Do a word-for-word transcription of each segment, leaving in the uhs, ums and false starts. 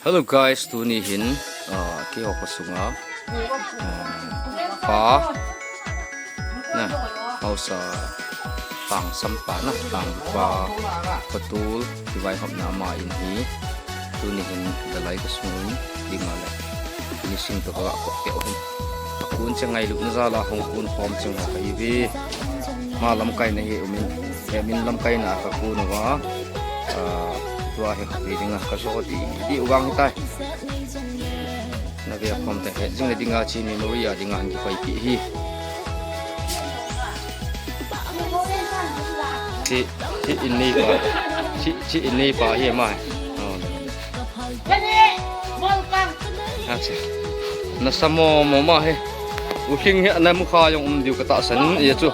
Hello guys, tuni hin, ah, keiho khosunga, ah, pa, na, haosa, tangsam pa na, tangpa, patul, kivaihopna ama in hi, tuni hin dalai kasung un, dinga le, finishing toh kaga kop keu hin. Akun cheng ngailutna jal a hung kun khom cheng ho kahiuve. Ama lamkaina hi umin, he min lamkaina a kakun uva, ah, tua hi kapi dinga kajo di, di uvang hitai. Nave khom te he, jing le dinga chi memory a dinga an kipai pi hi. Chi, chi in nei pa, chi, chi in nei pa hi ama. Oh. Acha. Nasa mo mo ma he. U Hling hi ana mukha jong um diu katahsan e chu.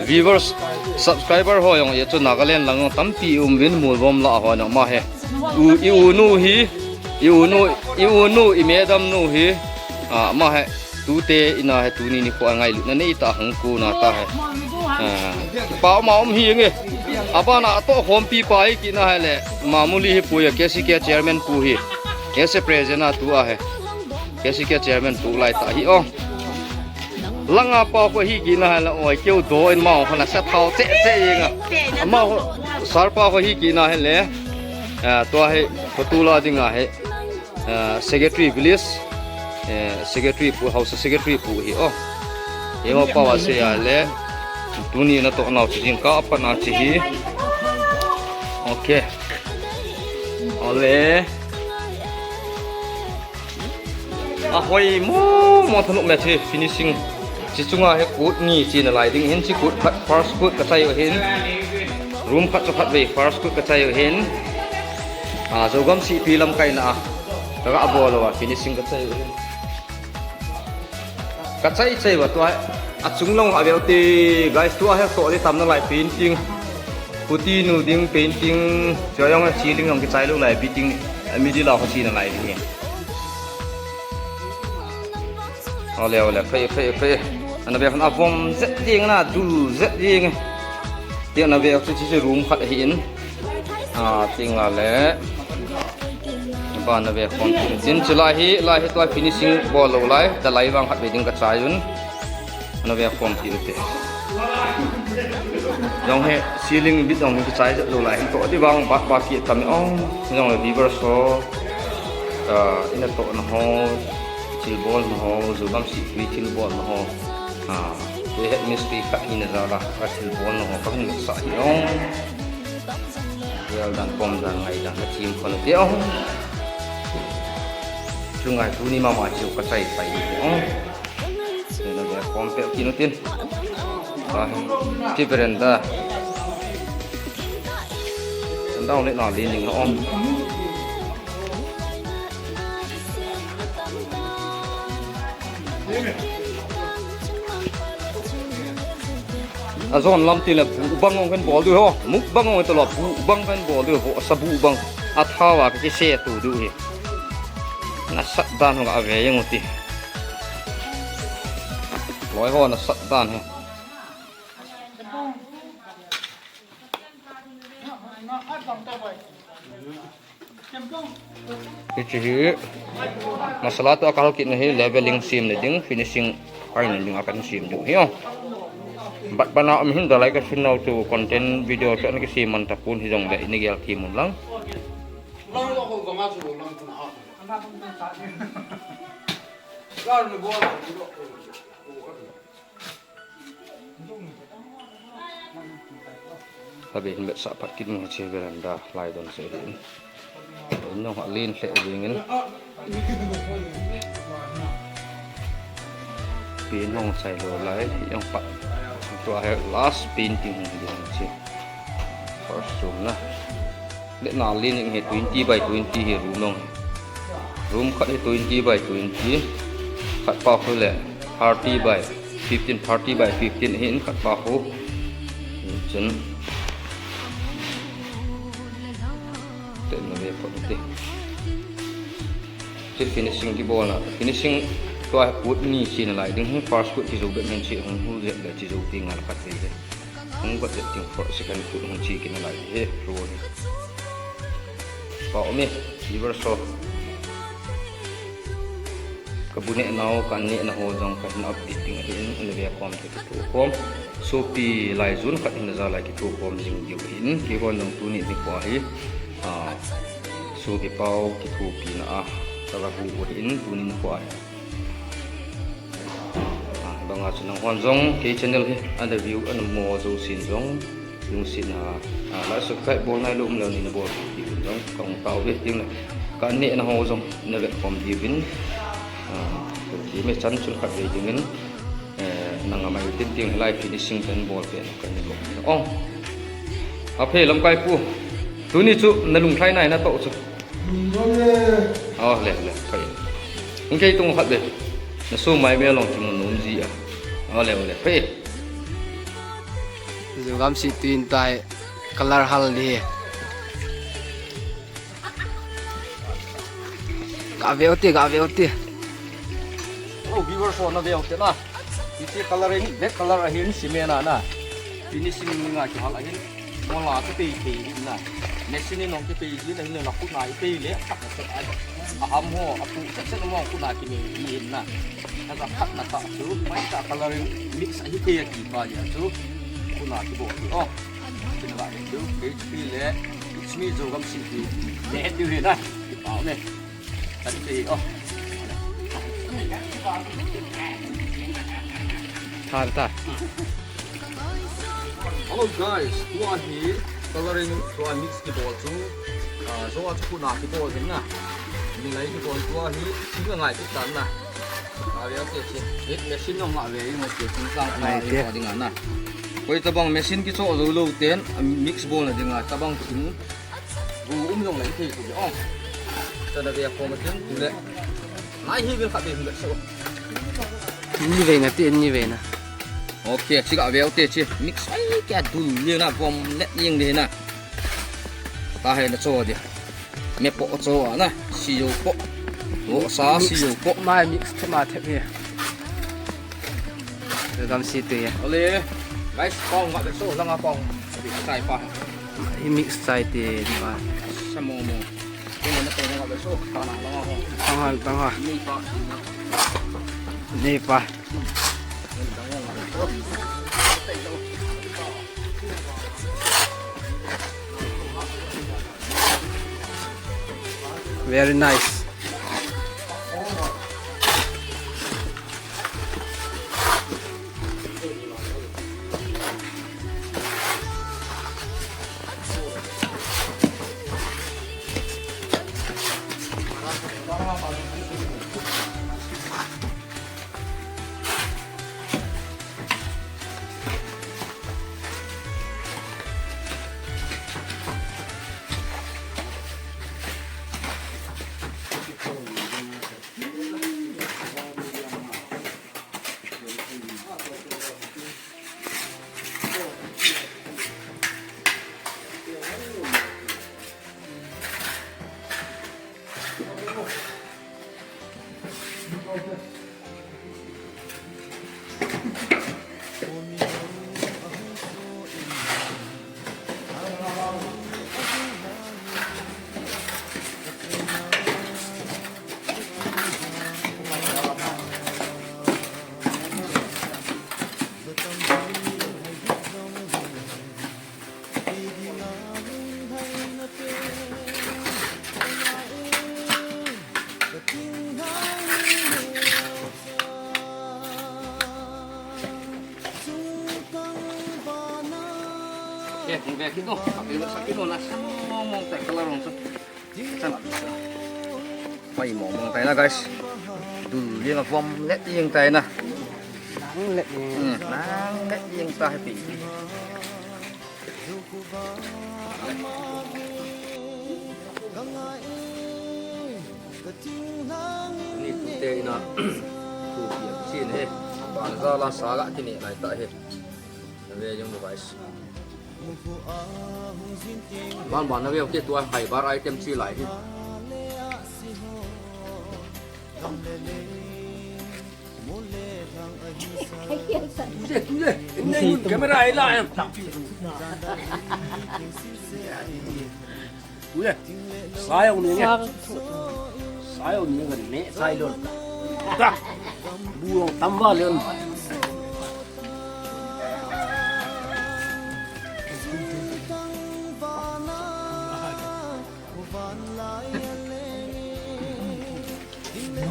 Viewers, subscriber ho jong e chu Nagaland lang jong tampi um uvin Molvom lah ho jong ma he. U, i u nu hi, i u nu, i u nu, i madam nu hi. Ah, ma he. Tute ina he tuni nikho a ngailutna nei ta hung kuna ta he. Ah, pa ma um hi nge. Abana atoh khompi pa hi kina he le. Mamuli hi pu ya K C K chairman pu hi. K C president a tu a he. K C K chairman tu lai ta hi o. Langa pa kho hi kina he le oi keu do in ma kho na sa thao che che yeng a. Ama kho sar pa kho hi kina he le. Ah, tua he, kho tu la dinga he. Ah, secretary village, eh, secretary pu, haosa secretary pu hi o. Hi ho pa wa se ya le. Tuni natoh nau chi jing ka pa na chi hi. Okay. Ole. Ahoi mo, mo thanop me chi finishing. Chi chunga hi kut ni chi nalai ding hin, chi kut khat first kut kachai u hin. Room khat chu khatvei first kut kachai u hin. Ah, Zogam C P lamkaina a. Kaga bol uva finishing kachai u hin. Kachai chai uva tua. Achung long a veu ti guys tua hi toh di tam nalai painting. Putty nu ding painting. Chua jong ceiling jong kichai lou lai painting. Middle a kho chi nalai ding hi. Ole, ole, phei, phei, phei. Ana ve khan avom jet ding na, du jet ding. Ti ana ve chu chi room khat ahi in. Ah, ting la le. Ba na ve khom. Tin chu lai hi, lai hi tua finishing bol lou lai. Dalai vang khat ve ding kachai un. Ana ve khom ti u te. Jong he ceiling bit jong kichai jet lou lai. Toh di vang ba, ba ki tam ong. Jong le viewers ho. Ah, ina toh na ho. Thilbol na ho, Zogam C P thilbol na ho. Ah, kei head mistri khat hina jal a, kathilbol na ho, kahung sa hi ong. Gel dan, pom dan, ngai dan, kathim khon u te ong. Chu ngai tuni mama chu kachai pai u te ong. Tuna ve pom pe kinu tin. Ah, ki veranda. Veranda le na le ning na ong. Ajon lam tile bu bang ong kan bol diu ho. Muk bang ong talo bu bang kan bol diu ho. Sa bu bang. Athawa kise tu diu hi. Nasat dan ho ave jeng u ti. Loi ho nasat dan hi. Hiche hi masala toh akal kit na hi leveling sem le ding, finishing ahin ding a kan sem diu hi o. Bat bana um hin dalai kasin nau chu content video chu ana kisem man tapon hijongle ina gel thim un lang. Tabe hin vetsah phat kit nung hiche veranda lai don se hin. Nung a len lheh jeng in. Paint hung chai lou lai, jong pat. Tua hi last painting hung ding hiche. First room na. Le na len hi twenty by twenty hi room jong. Room khat hi twenty by twenty. Khat pa khu le thirty by fifteen, thirty by fifteen hin khat pa khu. Chun. Te na ve pon te. Chu finishing kibolna. Finishing tua hi kut ni chi nalai ding hi first kut chi jou bep hin chi hung hu jep le chi jou ti ngal khat ve hi. Hung got jep ding for second kut hung chi ki nalai hi roll hi. Pa umi, viewers ho. Ka bu neh nau, ka neh na ho jong ka hin update ding ahin, ana ve khom te kithokhom. Sopi lai jun khat hin ja lai kithokhom jing diu ahin, keihon jong tuni nikho hi, ah, sopi pau kithopina a, ka ga hu u ahin, tuni nikho hi. Ah, banga chu nanghon jong kei channel hi ana view ana mo jousen jong lungsetna, ah, like subscribe bol nailou umleu ni na bol diuvin jong ka hung tao uve, tin le ka neh na ho jong na ve khom diuvin, ah, ti me chan chun khat ve dingin, eh, nanga mai tin tin lai finishing kan bol pen kan ni ko. Ong. Aphei lamkai pu. Tuni chu na lunglhai nai na toh chu. Aw, le, le, phei. Hung kei tung khat le. Na su mai be long ki mun um ji a. Aw, le, le, phei. Jogam si tuin tai color hal ni. Ga ve u te, ga ve u te. Oh, viewers ho na ve u te na. Iti coloring, black color ahin cement a na. Finishing nga kihal ahin. Mola kipei pei hi na. Machine in ong kipei hi na, hin na khut na i pei le, a khat na set a. A ham ho, a pu set set mo khut na kinei hi na. Ka ja khat na ta chu, mai ta coloring mix ahi thei a kipa ya chu. Khut na kibol hi. Oh. Kin ba hi chu, H P le, it's me Jogam C P. Ne, ti hi na. Kipau ne. Tadi, oh. Tha, tha. Hello guys, tua hi coloring, tua mix kibol chu, ah, jo a chu khut na kibol hin na. Milai kibol tua hi, thing a ngai kit tan na. Ah, ve u te chi. Hit machine nong a ve, i mo te, thing sang ngai te. Kibol ding a na. Koi tabang machine kicho jou lou ten, ah, mix bol na ding a, tabang thing. Gu um jong le i thei tu ong. Cha da ve khom a tin tu le. Nai hi vil khat ve hin le so. Ni ve na ti, ni ve na. Ok, chi ga ve u te chi. Mix ai ke dul le na, vom le ying le na. Ta he na cho de. Me po cho a na. Si yo po. Wo sa si yo po. Mai mix the ma the me. Welcome si te ya. Ale. Guys, pong ga ve so, langa pong. Sai pa. Hi mix chai te ni pa. Sa mo mo. Kung na to na so, ta na na ho. Tang ha, tang ha. Ni pa. Ni pa. Very nice. Mai mong mong tai na, guys. Dul jeng a vom let jeng tai na. Nang let jeng. Hmm, nang let jeng ta happy. Ni tu te ina. Tu ti a sin he. Ban za la sa ga ti ni lai ta he. Ve jong guys. Ban ban na ve, okay, tua hai bar item chi lai hi. Tuje, tuje. Camera ai la em. Ui, sai ong ni nge. Sai ong ni nge, ne sai lon. Da. Bu ong tam va lon.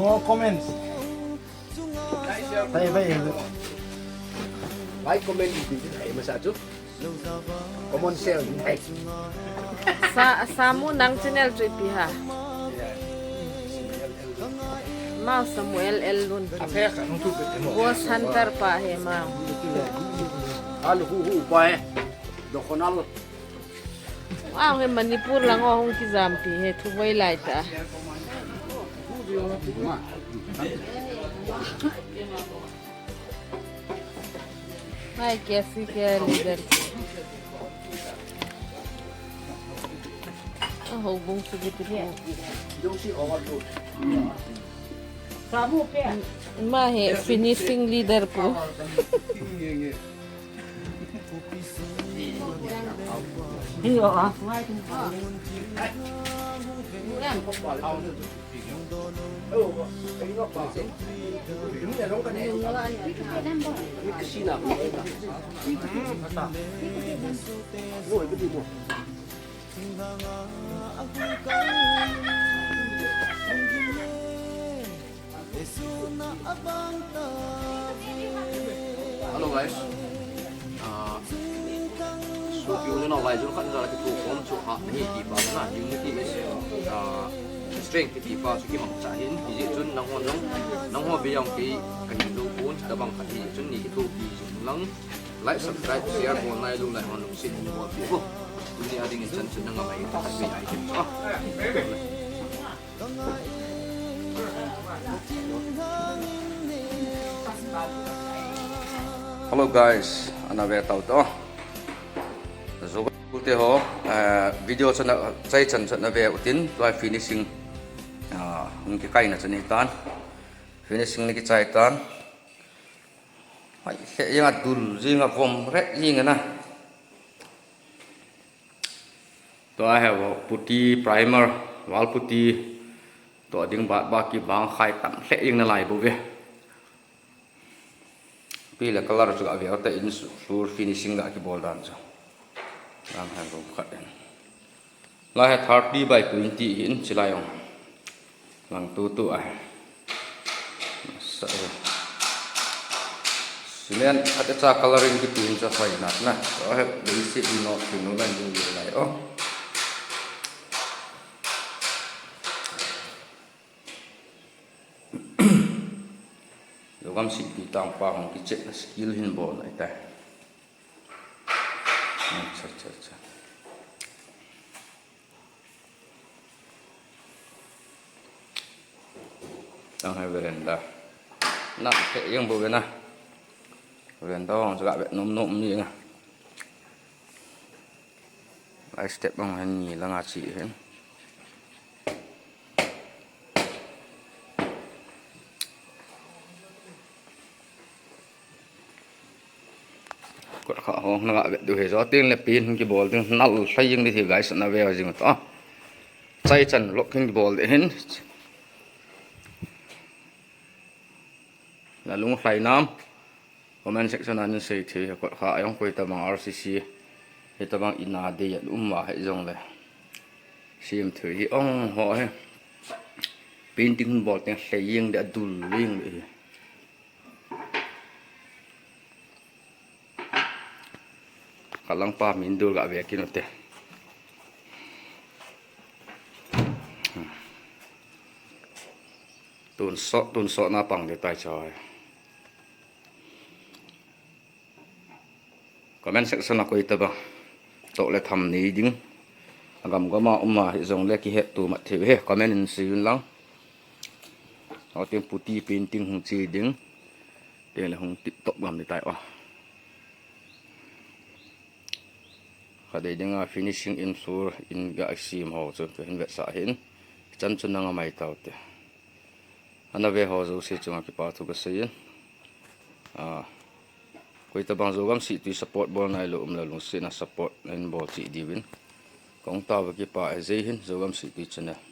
No comments. Bye bye. Like, comment, subscribe masa chu. Common sense. Sa, Samu nang channel chu ipi ham? Mau Samuel L Lun. Ghost Hunter pa hi mau. Al hu hu pa hi. Dokonal. Wow, hi Manipur lang ho hung kijampi hi, thu voi lai ta. Hai, K C K leader. Ah, houbung chu kiti pu. Ma hi finishing leader pu. Hello guys. Ah, sopi u le nao lai jong khat in jong kithokhom chu ha nahi ti pa na, unity is, ah, strength ti pa chu kimangcha ahin, hijeh chun nangho jong, nangho vei jong kei kahin jou pon, chuti bang khat hijeh chun nei kithopi jing lang, like, subscribe, share bol nai lou lai hon lungset in bolpi uvo. Tuni a dingin chan chun nangho mai khat vei item chu. Hello guys, ana ve tau te. Joga te ho, eh, video chu na, chai chan chu na ve utin, tua finishing, ah, hung kikaina chu ahitan. Finishing ni kichai tan. Hai, lheh jeng a dul jing a vom reh jing ana. Tua hi putty primer, wall putty, tua ding bad baki bang khai tam lheh jeng nalai bouve. Pi le color chu ga ve u te in su-, floor finishing ga kibol dan chu. Lang hai room khat in. Lai hi thirty by twenty ahin, chilai jong. Lang tutu ahi. Sa, eh. Cement khat cha coloring kiti in cha sai nat na. So, eh, basic di no, di no na, di no lai, oh. Logam si pi tang pa hong kicheh na skill hin bol nai tai. Acha, acha, acha. Tang hai veranda. Na, lheh jeng bouve na. Veranda hong chu ga ve nom nom ni na. Lai step bang hin ni langa chi hin. Kot kha hong na ga ve diu hi, jou teng le paint kibol ding nal lheh jeng di hi guys, na ve jing u te. Chai chan lok hin kibol di hin. Na lunglhai nam. Comment section a nei sei thei, kot kha jong koi tabang R C C, hitabang in a dei a um a hijong le. Sem thei hi ong ho hi. Painting hin bol teng lheh jeng di a dul jeng di hi. Kalang pa min dul ga ve kit u te. Tun so, tun so na pang di tai choi. Comment section a koi tabang toh le tham nei ding, agam gam a um a hijong le kihet tu mat thei he, comment in sei un lang. Aw, tin putty painting hung chi ding. Tin le hung tip top gam di tai o. Kha dei ding a finishing in sur in ga sim ho chu kahin vetsah hin. Chan chu nang a mai tau te. Ana ve ho jouse chunga kipa thu kasei in. Ah, koi tabang jou gam si tui support bol nai lou um le lungset na support in bol chi diuvin. Kahung tao va kipa e, Jai Hind, Zogam City Channel.